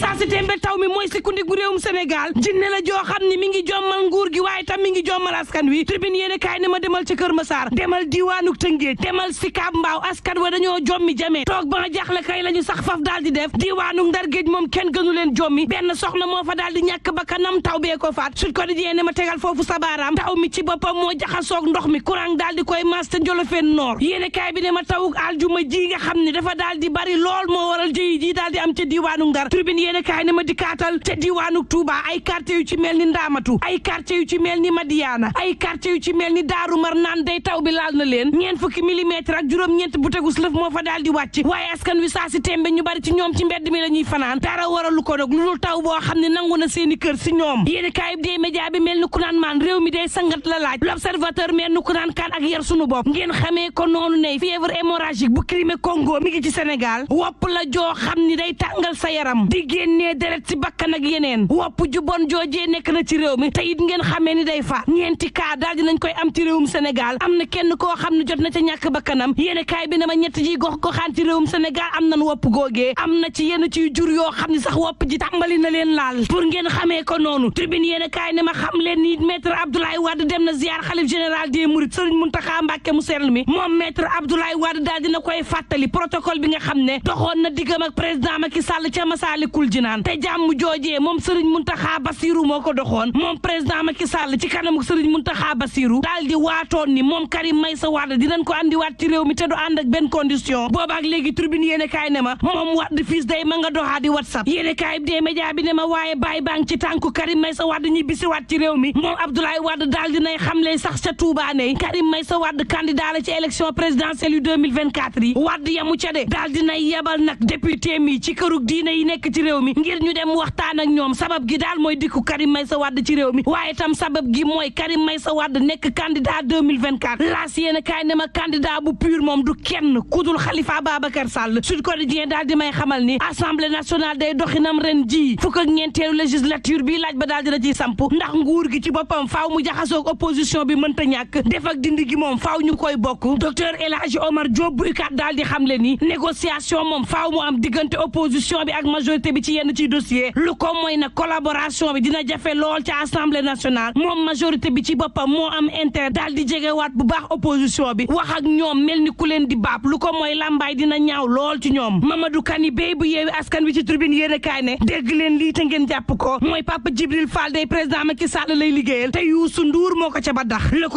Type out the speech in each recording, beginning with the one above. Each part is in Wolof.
saa si tembe taw mi mooy sikundik bu réewum Sénégal jinne la joo xam ni mi ngi jommal nguur gi waaye tam mi ngi jommal askan wi tribune yéene kaay ne ma demal ca Kër Massar demal diwaanuk Tëngéej demal Sicap Mbao askan wa dañoo jommi jamee toog ba jaaxle kay la ñu sax faf daal di def diwaanuk Ndar Géej moom kenn gënu leen jommi benn soxna moo fa daal di ñàkk bakkanam taw bee ko faat Sud Quotidien ne ma tegal foofu sabaaraam taw mi ci boppam moo jaxasoog ndox mi courant daal di koy mas te Njolofeen Nord yéene kaay bi ne ma tawuk aljuma ji nga xam ne dafa daal di bari lool moo waral jëyi ji daal di am ca diwaanuk Ndar tribune yéene kaay ne ma dikkaatal ca diwaanuk Touba ay quartier yu ci mel ni Ndaamatu ay quartier yu ci mel ni Madiana ay quartier yu ci mel ni Daaru Marnaan day taw bi laal na leen ñeent fukki millimètre ak juróom-ñeent bu tegus lëf moo fa daal di wàcc waaye askan wi saa si tembe ñu bari ci ñoom ci mbedd mi la ñuy fanaan dara waralu ko nag lu dul taw boo xam ne nangu na seeni kër si ñoom yéeni kaay bi dee média bi mel ni ku naan maan réew mi day sangat la laaj l'observateur mel ni ku naan kaan ak yar sunu bopp ngeen xamee ko noonu ne fièvre hémorragique bu Crimée Congo mi ngi ci Sénégal wopp la joo xam ni day tàngal sa yaram di génnee deret si bakkan ak yeneen wopp ju bon joojee nekk na ci réew mi te it ngeen xamee ni day faat ñeenti cas daal dinañ koy am ci réewum Sénégal am na kenn koo xam ne jot na ca ñàkk bakkanam yéen kaay bi ne ma ñett ji gox goxaan ci réewum Sénégal am nañ wopp googee am na ci yenn ciy jur yoo xam ne sax wopp ji tàmbali na leen laal pour ngeen xamee ko noonu tribune yéen kaay ne ma xam leen ni maître Abdoulaye Wade dem na ziar xalif général des Mourides Serigne Mountakha Mbacké mu sell mi moom maître Abdoulaye Wade daal dina koy fàttali protocole bi nga xam ne doxoon na diggam ak président Macky Sall ca Massalikul Jinaan te jàmm joojee moom Serigne Mountakha Bassirou moo ko doxoon moom président Macky Sall ci kanamu Serigne Mountakha Bassirou daal di waatoon ni moom Karim Meïssa Wade dinañ ko andiwaat ci réew mi te du ànd ak benn condition boobaak léegi tribune yéene kaay ne ma moom Wade fils day ma nga doxaa di WhatsApp yéene kaay bi dee média bi ne ma waaye bàyyi baa ngi ci tànku Karim Meïssa Wade ñi bisiwaat ci réew mi moom Abdoulaye Wade daal dinay xamle sax ca Touba ne Karim Meïssa Wade candidat la ci élection présidentielle yu 2024 yi Wade yamu ca de daal dinay yebal nag député mi ci kërug diine yi nekk ci réew mi ngir ñu dem waxtaan ak ñoom sabab gi daal mooy dikku Karim Meïssa Wade ci réew mi waaye tam sabab gi mooy Karim Meïssa Wade nekk candidat 2024 laas yéen a kaay ne ma candidat bu pur moom du kenn kudul Khalifa Babacar Sall Sud Quotidien daal di may xamal ni assemblée nationale day doxinam ren ji fukk ak ñeenteelu législature bi laaj ba daal dina ciy samp ndax nguur gi ci boppam faaw mu jaxasoog opposition bi mënta ñàkk def ak dindi gi moom faaw ñu koy bokk docteur El Hadji Omar Diop bu UCAD daal di xamle ni négociation moom faaw mu am diggante opposition bi ak majorité bi ci yenn ci dossier lu ko mooy na collaboration bi dina jafe lool ci assemblée nationale moom majorité bi ci boppam moo am intérêt daal di jegewaat bu baax opposition bi wax ak ñoom mel ni ku leen di baab lu ko mooy lambaay dina ñaaw lool ci ñoom Mamadou Kani Bey bu yeewi askan wi ci tribune yéene kaay ne dégg leen lii te ngeen jàpp ko mooy Papa Djibril Fall day président Macky Sall lay liggéeyal te Youssou Ndour moo ko ca ba dax le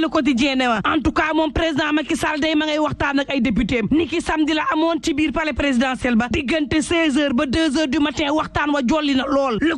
quotidien ne wa en tout cas moom président Macky Sall day ma ngay waxtaan ak ay député ni ki samedi la amoon ci biir palais présidentiel ba diggante 16h ba 2h du matin waxtaan wa jolli na lool le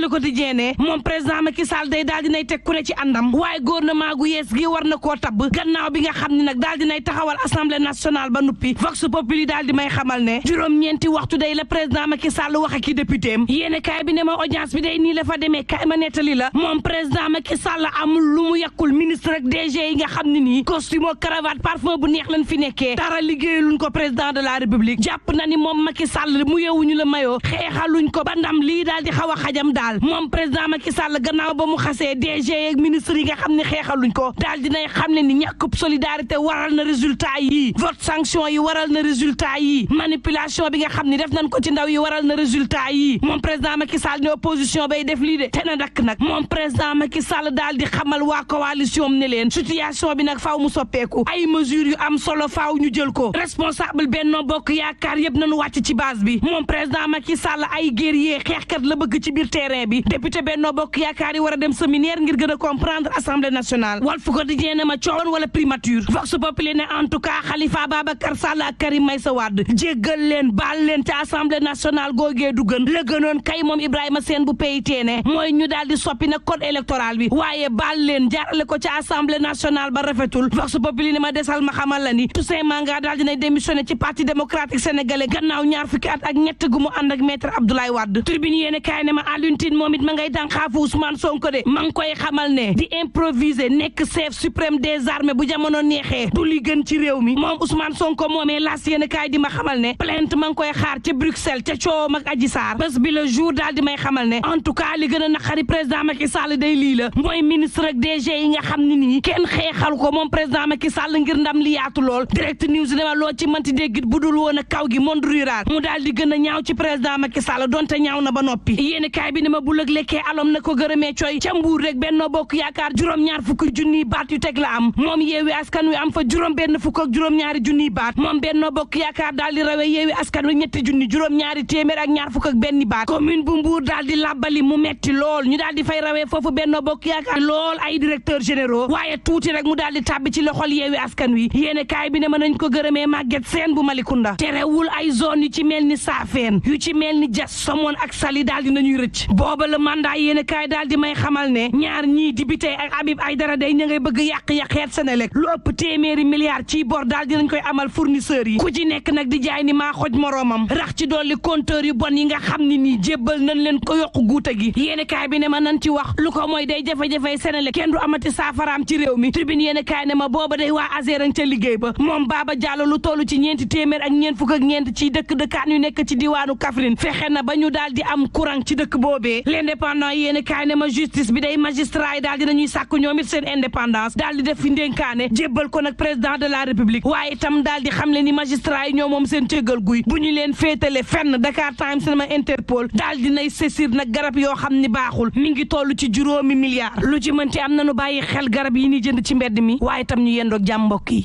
quotidien ne moom président Macky Sall day daal dinay teg ku ne ci àndam waaye gouvernement gu yees gi war na koo tabb gannaaw bi nga xam ne nag daal dinay taxawal assemblée nationale ba nuppi vox populi daal di may xamal ne juróom-ñeenti waxtu day la président Macky Sall wax ak i député am yéene kaay bi ne ma audience bi day nii la fa demee kaay ma nettali la moom président Macky Sall amul lu mu yàkkul ministre ak DG yi nga xam ne nii costume ak cravate parfum bu neex lañ fi nekkee dara liggéeyaluñ ko président de la république jàpp na ni moom Macky Sall mu yewuñu la mayoo xeexaluñ ko ba ndam lii daal di xaw a xajam daal moom président Macky Sall gannaaw ba mu xasee DG ak ministre yi nga xam ne xeexaluñ ko daal dinay xam ne ni ñàkkub solidarité waral na résultat yi vote sanction yi waral na résultat yi manipulation bi nga xam ne def nañ ko ci ndaw yi waral na résultat yi moom président Macky Sall ne opposition bay def lii de te na dakk nag moom président Macky Sall daal di xamal waa coalition ne leen situation bi nag faaw mu soppeeku ay mesures yu am solo faaw ñu jël ko responsable Benno Bokk Yaakaar yëpp nañu wàcc ci base bi moom président Macky Sall ay guerrier xeexkat la bëgg ci biir terrain bi député Benno Bokk Yaakaar yi war a dem séminaire ngir gën a comprendre assemblée nationale Walf Quotidien ne ma coowoon wala primature Vox Populi ne en tout cas Khalifa Babacar Sall ak Karim Meïssa Wade jéggal leen baal leen ci assemblée nationale googee du gën la gënoon kay moom Ibrahima Sène bu PIT ne mooy ñu daal di soppi nag code électoral bi waaye baal leen jaarale ko ci assemblée nationale ba rafetul Vox Populi ne ma desal ma xamal la ni Toussaint Manga daal dinay démissionné ci parti démocratique sénégalais gannaaw ñaar fukki at ak ñett gu mu ànd ak maître Abdoulaye Wade tribune yéene kaay ne ma Alioune Tine moom it ma ngay dànxaafu Ousmane Sonko de ma ngi koy xamal ne di improviser nekk chef suprême des armées bu jamono neexee du li gën ci réew mi moom Ousmane Sonko moomee laas yéene kaay di ma xamal ne plainte ma ngi koy xaar ca Bruxelles ca coowam ak Adji Sarr bés bi le jour daal di may xamal ne en tout cas li gën a naqari président Macky Sall day lii la mooy ministre ak DG yi nga xam ne nii kenn xeexal ko moom président Macky Sall ngir ndam li yaatu lool direct news ne ma loo ci mënti déggit bu dul woon a kaw gi monde rural mu daal di gën a ñaaw ci président Macky Sall donte ñaaw na ba noppi yéen kaay bi ne ma bu lëg lekkee alom na ko gërëmee cooy ca Mbuur rek Benno Bokk Yaakaar juróom-ñaar fukki junniy baat yu teg la am moom Yewwi Askan Wi am fa juróom-benn fukk ak juróom-ñaari junniy baat moom Benno Bokk Yaakaar daal di rawee Yewwi Askan Wi ñetti junni juróom-ñaari téeméer ak ñaar fukk ak benn baat commune bu Mbuur daal di làbbali mu metti lool ñu daal di fay rawee foofu Benno Bokk Yaakaar lool ay directeur généraux waaye tuuti rek mu daal di tàbbi ci loxol Yewwi Askan Wi yéene kaay bi ne mën nañ ko gërëmee Maguette Sène bu Malicounda terewul ay zone yu ci mel ni Saafeen yu ci mel ni Diass Somone ak Saly daal di nañuy rëcc booba la mandat yéene kaay daal di may xamal ne ñaar ñii député ak Habib Aïdara day ña ngay bëgg yàq Senelec lu ëpp téeméeri milliards ci bor daal dinañ koy amal fournisseurs yi ku ci nekk nag di jaay ni maa xoj moroomam rax ci dolli compteur yu bon yi nga xam ne nii jébbal nañ leen ko yokku guuta gi yéene kaay bi ne ma nañ ci wax lu ko mooy day jafe-jafe Senelec kenn du amati saafaraam ci réew mi tribune yéene kaay ne ma booba day waa Azerang ca liggéey ba moom Baba Diallo lu toll ci ñeenti téeméer ak ñeent fukk ak ñeent ci dëkkaan yu nekk ci diwaanu Kaffrine fexe na ba ñu daal di am courant ci dëkk boobee l'indépendant yéene kaay ne ma justice bi day magistrat yi daal dinañuy sàkku ñoom it seen indépendance daal di def fi ndénkaane jébbal ko nag président de la république waaye itam daal di xam le ni magistrat yi ñoo moom seen cëggal guy bu ñu leen féetale fenn Dakar Times sama Interpol daal dinay saisir nag garab yoo xam ni baaxul mi ngi toll ci juróomi milliards lu ci mënti am nañu bàyyi xel garab yi ni jënd ci mbedd mi waaye itam ñu yendoog jàmm mbokk yi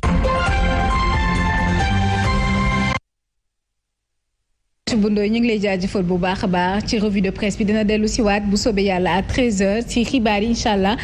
bu Ndoye ñu ngi lay jaajëfal bu baax a baax ci revue de presse bi dina dellu si waat bu soobee yàlla à 13h ci xibaar yi incha allah